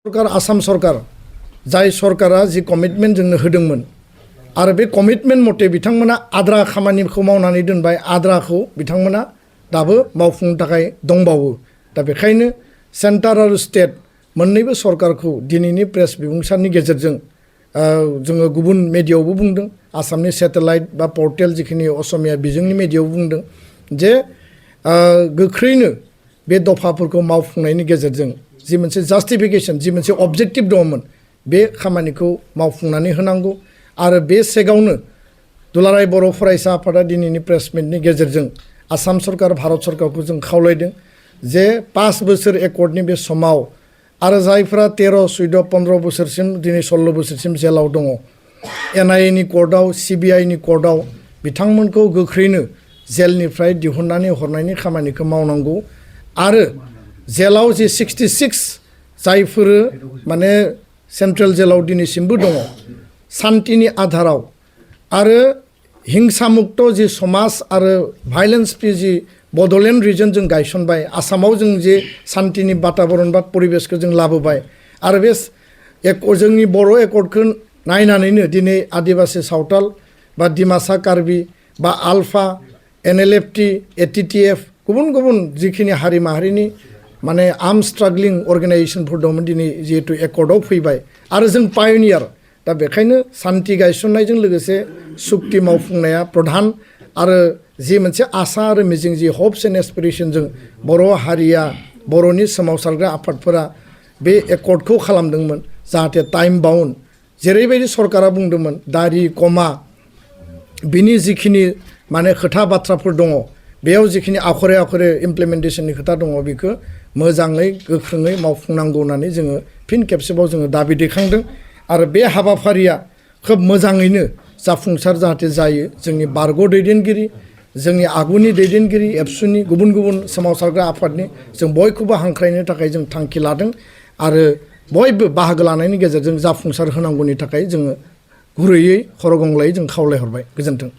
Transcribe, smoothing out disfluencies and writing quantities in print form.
सरकार आसाम सरकार जाय सरकारा जि कमिटमेन्ट जोंनो होदोंमोन आरो बे कमिटमेन्ट मथे बिथांमोना आद्रा खामानिखौ मावनानै दोनबाय आद्राखौ बिथांमोना दाबो मावफुंनो थाखाय दंबावो दा बेखायनो सेन्टार आरो स्टेट मोननैबो सरकारखौ दिनैनि प्रेस बिबुंसारनि गेजेरजों जोङो गुबुन मेडियायावबो बुंदों आसामनि सेटेलाइट बा पर्टेल जिखिनि असमिया बिजोंनि मेडियायाव बुंदों जे गोख्रैनो बे दफाफोरखौ मावफुंनायनि गेजेरजों जि मोनसे जास्टिफिकेसन जि मोनसे अबजेक्टिभ दङमोन बे खामानिखौ मावफुंनानै होनांगौ आरो बे सेगावनो दुलाराय बर' फरायसा आफादा दिनैनि प्रेस मिटनि गेजेरजों आसाम सरकार भारत सरकारखौ जों खावलायदों जे 5 बोसोर एकर्डनि बे समाव आरो जायफ्रा 13, 14, 15 बोसोरसिम दिनै 16 बोसोरसिम जेलाव दङ NIA नि कर्टआव CBI नि कर्टआव बिथांमोनखौ गोख्रैनो जेलनिफ्राय दिहुननानै हरनायनि खामानिखौ मावनांगौ आरो जेलाव जे 66 जायफोर माने सेन्ट्रेल जेलाव दिनैसिमबो दङ शान्तिनि आधाराव आरो हिंसामुक्त जि समाज आरो भाइलेन्स फ्रि जि बड'लेण्ड रिजन जों गायसनबाय आसामाव जों जे शान्तिनि बाताबरन बा परिबेसखौ जों लाबोबाय आरो बे जोंनि बर' एकर्डखौ नायनानैनो दिनै आदिबासि सावताल बा डिमासा कार्बि बा आलफा NLFT ATTF गुबुन गुबुन जिखिनि हारि माहारिनि माने आर्म स्ट्रागलिं अर्गेनाइजेसनफोर दंमोन दिनै जिहेतु एकर्डआव फैबाय आरो जों पायनियार दा बेखायनो शान्ति गायसननायजों लोगोसे सुक्ति मावफुंनाया प्रधान आरो जि मोनसे आसा आरो मिजिं जि हप्स एन्ड एसपिरेसनजों बर' हारिया बर'नि सोमावसारग्रा आफादफोरा बे एकर्डखौ खालामदोंमोन जाहाथे टाइम बाउन्ड जेरैबायदि सरकारा बुंदोंमोन दारि कमा बिनि जिखिनि माने खोथा बाथ्राफोर दङ बेयाव जिखिनि आखरे आखरे इमप्लिमेन्टेसननि खोथा दङ बेखौ मोजाङै गोख्रोङै मावफुंनांगौ होननानै जोङो फिन खेबसेबाव जोङो दाबि दैखांदों आरो बे हाबाफारिया खोब मोजाङैनो जाफुंसार जाहाथे जायो जोंनि बारग' दैदेनगिरि जोंनि आगुनि दैदेनगिरि एबसुनि गुबुन गुबुन सोमावसारग्रा आफादनि जों बयखौबो हांख्रायनो थाखाय जों थांखि लादों आरो बयबो बाहागो लानायनि गेजेरजों जाफुंसार होनांगौनि थाखाय जोङो गुरैयै खर' गंग्लायै जों खावलायहरबाय गोजोन्थों।